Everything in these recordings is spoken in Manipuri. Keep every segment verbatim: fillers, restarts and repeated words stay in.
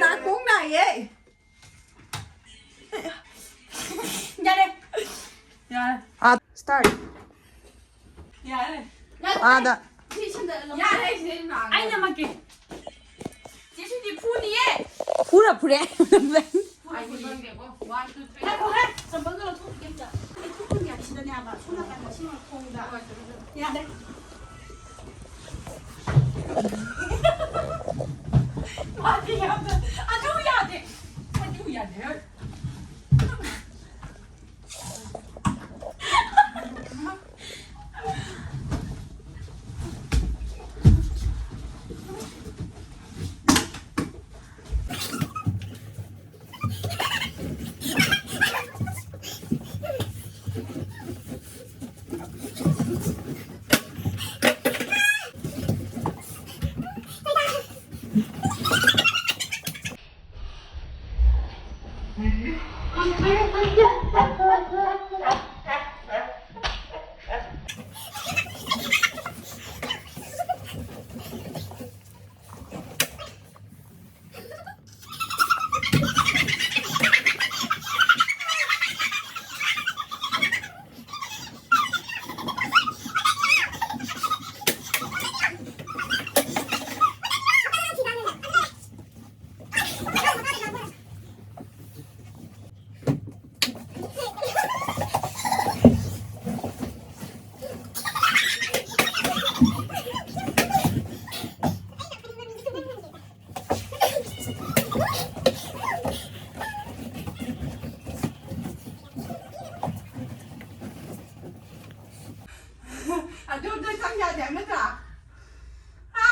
ꯅꯥꯀꯣꯡ ꯅꯥꯏꯌꯦ꯫ ꯌꯥꯔꯦ꯫ ꯌꯥꯔꯦ꯫ ꯑꯥ, start꯫ ꯌꯥꯔꯦ꯫ ꯑꯥꯗ꯫ ꯌꯥꯔꯦ, ꯁꯤꯗꯩ ꯉꯥꯡꯉꯣ꯫ ꯑꯩ ꯅꯝꯃꯛꯀꯦ꯫ ꯆꯦ ꯁꯤꯗꯤ ꯐꯨꯅꯤꯌꯦ꯫ ꯐꯨꯔ ꯐꯨꯔꯦ꯫ ꯉꯥꯏꯈꯣꯍꯦ, ꯆꯝꯄꯜꯗꯣ ꯂꯧꯊꯣꯛꯈꯤꯒꯦ ꯑꯝꯇ꯫ ꯑꯩ ꯊꯣꯛꯄꯅꯤ ꯍꯥꯏꯕ, ꯁꯤꯗꯅꯦ ꯍꯥꯏꯕ꯫ ꯁꯣꯝ ꯅꯥꯀꯟꯗ, ꯁꯤ ꯃꯈꯣꯡꯗ꯫ ꯌꯥꯗꯦ꯫ ꯃꯥꯗꯤ ꯌꯥꯝꯅ, ꯑꯗꯨ ꯌꯥꯗꯦ꯫ ꯑꯗꯨ ꯌꯥꯗꯦ꯫ ꯑꯗꯨꯗ ꯆꯪ ꯌꯥꯗꯦ ꯍꯥꯏꯕ ꯅꯠꯇ꯭ꯔꯥ? ꯍꯥ?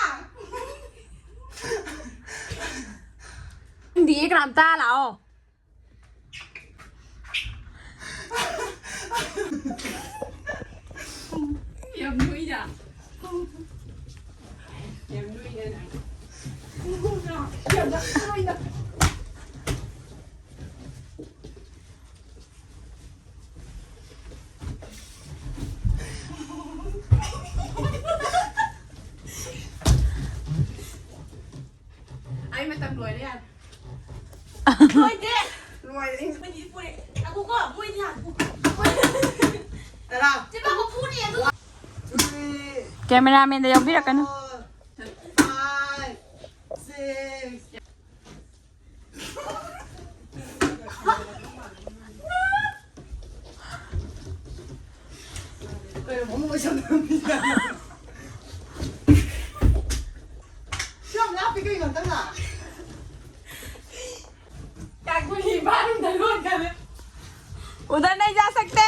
ꯈꯪꯗꯤꯌꯦ ꯀꯅꯥꯝꯇ, ꯂꯥꯛꯑꯣ꯫ ꯌꯥꯝ ꯅꯣꯏꯅ꯫ ꯌꯥꯝ ꯅꯣꯏꯅ ꯅꯪ꯫ ꯌꯥꯝ ꯅꯣꯏꯅ꯫ ꯑꯩ ꯃꯇꯝ ꯂꯣꯏꯔꯦ, ꯌꯥꯔꯦ꯫ ꯂꯣꯏꯗꯦ꯫ ꯂꯣꯏꯔꯦ꯫ ꯃꯣꯏꯗꯤ ꯄꯨꯔꯦ꯫ ꯉꯥꯏꯈꯣꯀꯣ, ꯃꯣꯏꯗꯤ ꯉꯥꯏꯈꯣ꯫ ꯇꯔꯥ꯫ ꯆꯦ ꯄꯥꯛꯄ ꯐꯨꯅꯤ ꯑꯗꯨ꯫ Three, ꯀꯦꯃꯦꯔꯥꯃꯦꯟꯗ ꯌꯥꯎꯕꯤꯔꯛꯀꯅꯨ꯫ Four, five, six. ꯀꯩꯅꯣ, ꯐꯃꯨꯡ ꯂꯣꯏꯁꯟꯗ꯭ꯔꯕꯅꯤꯅ꯫ ꯁꯤ ꯌꯥꯝ ꯂꯥꯞꯄꯤ ꯀꯩꯅꯣ, ꯍꯟꯗꯛꯅ? ꯀꯥꯡꯕꯨꯒꯤ ꯏꯃꯥ ꯔꯨꯝꯗ ꯂꯣꯟꯈꯔꯦ꯫ उधर नहीं जा सकते।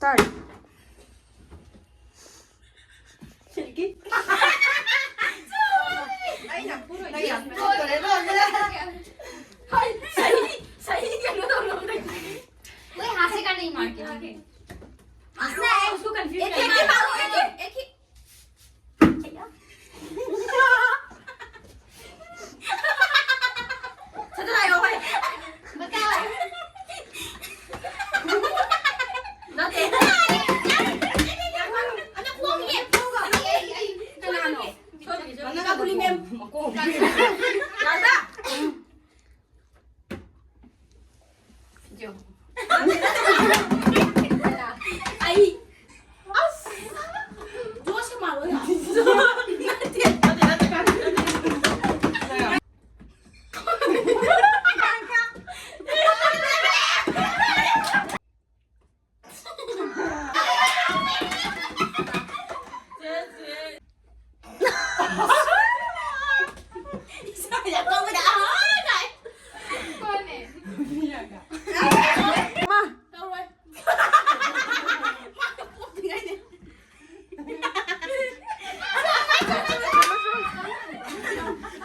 Start. ꯑꯩꯅ ꯄꯨꯔꯣꯏ꯫ ꯅꯪ ꯌꯥꯝ ꯄꯨꯔꯛꯇꯣꯔꯦ, ꯂꯣꯏꯔꯦ꯫ ꯍꯣꯏ, ꯁꯍꯤ, ꯁꯍꯤ ꯀꯩꯅꯣ ꯇꯧꯔꯝꯃꯦ꯫ ꯍꯥꯁꯦꯒꯥ ꯅꯍꯤ ꯃꯥꯔꯀꯦ, ꯊꯤꯛ ꯍꯦ? ꯍꯥꯁꯅꯥ ꯍꯥꯏ, ꯎꯁꯀꯣ ꯀꯟꯐ꯭ꯌꯨꯖ ꯀꯔꯅꯥ ꯍꯥꯏ꯫ ꯑꯦꯛ ꯍꯤ ꯃꯥꯔꯣ, ꯑꯦꯛ ꯍꯤ, ꯑꯦꯛ ꯍꯤ꯫ ꯁꯠ ꯍꯥꯏꯌꯣ, ꯍꯣꯏ꯫ ꯕꯇꯥꯎ꯫ ꯅꯠꯇꯦ꯫ ꯑꯩ, ꯑꯩ, ꯑꯩ, ꯑꯩ, ꯑꯩ, ꯑꯩ, ꯑꯩ, ꯑꯩ, ꯑꯩ, ꯀꯅꯥꯅꯣ? ꯁꯣꯏꯗ꯭ꯔꯤ, ꯁꯣꯏꯗ꯭ꯔꯤ꯫ ꯃꯅꯥ ꯀꯥꯕꯨꯂꯤ ꯃꯦꯝ꯫ ꯃꯀꯣꯛ꯫ ꯂꯥꯛꯑꯗ꯫ ꯑꯩ꯫ ꯑꯁ꯫ ꯖꯣꯁ ꯃꯥꯜꯂꯣ ꯌꯥ꯫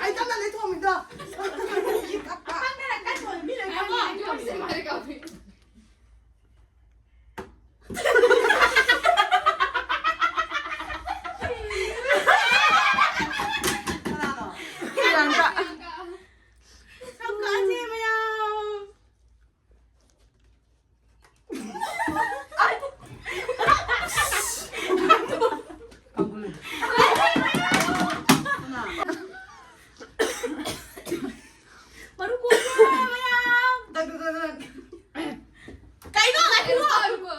ꯑꯩ ꯀꯟꯅ ꯂꯩꯊꯣꯛꯑꯝꯃꯤꯗꯣ꯫ ꯀꯅꯥꯅꯣ? ꯄ꯭ꯔꯤꯌꯥꯡꯀꯥ꯫ ꯌꯥꯝ ꯀꯥꯟꯅꯩ ꯃꯌꯥꯝ꯫ ꯃꯔꯨ ꯀꯣꯛꯄ ꯃꯌꯥꯝ꯫ ꯀꯩꯅꯣ? ꯉꯥꯏꯈꯣ꯫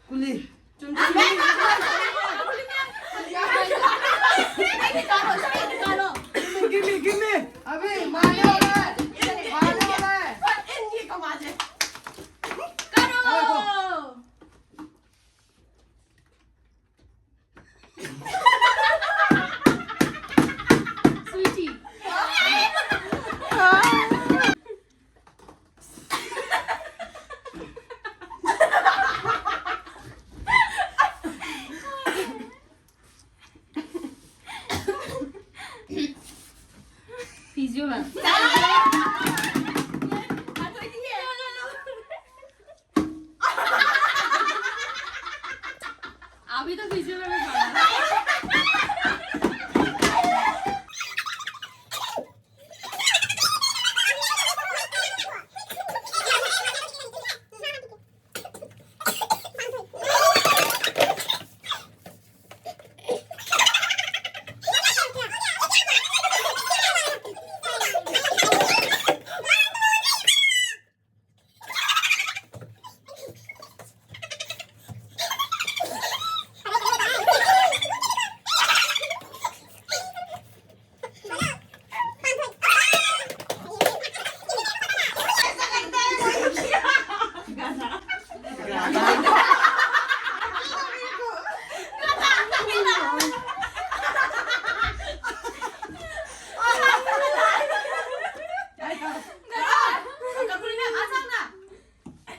ꯀꯨꯂꯤ꯫ ꯆꯨꯝ, ꯆꯨꯝ꯫ Give me, give me. ꯑꯕꯤ, ꯃꯥꯅꯦ, ꯃꯥꯅꯦ꯫ ꯃꯥꯅꯦ, ꯃꯥꯅꯦ꯫ ꯀꯔꯣ꯫ ꯉꯥꯏꯈꯣ꯫ Sweetie. अभी तो visual में पड़ा।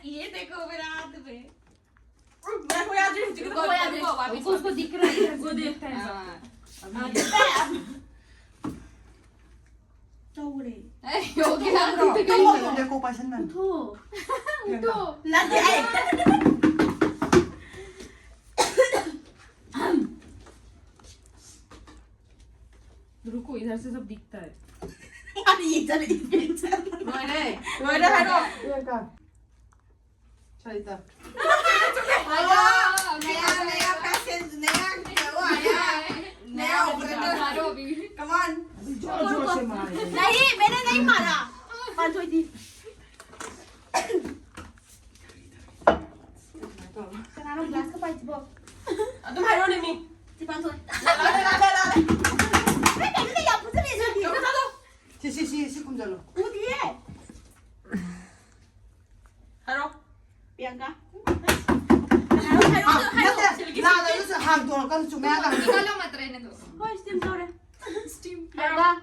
ये देखो मेरा हाथ में। रुको, याद नहीं, रुको, रुको, याद नहीं। रुको, वापस, उसको, उसको दिख रहा है, उसको दिख रहा है। हाँ। हाँ, दिख रहा है। क्या हो गया? ए, हो गया, रुको। देखो, पासन में। उठो। उठो। लग गया। रुको, इधर से सब दिखता है। अरे, ये चल, ये चल। अरे, अरे, हेलो। ये का? सरिता। नया, नया पैसेंजर, नया वो आया है, नया ऑपरेटर। मारो अभी। Come on। अभी जोर, जोर से मारो। नहीं, मैंने नहीं मारा। बात हुई थी। Kenapa glass ka pahit bo? Aduh, mayroon ni. Si Pansoy. Lala, lala, lala. Ay, pwede na yan. Pusa na yun. Ikaw na to. Si, si, si, si Kunjalo. Udi eh. Haro. Bianca. Haro, haro, haro. Lala, yun sa hagdo, kan sumaya ka. Ikaw lang matry na to. Hoy, steam flower. Steam flower. Bianca.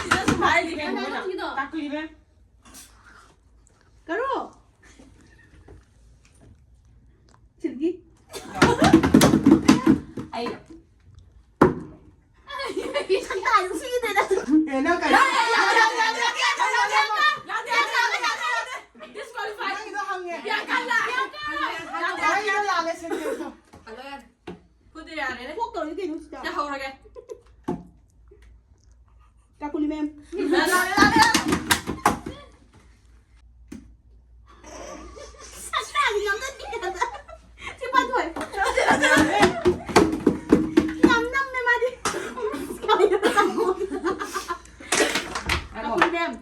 Sino sumali? Ano, ano, sino? Takli ba? Karo. Silgi. Ay. Ang tayo, sige na. Eh, no, kaya. ꯏꯕꯦꯝ꯫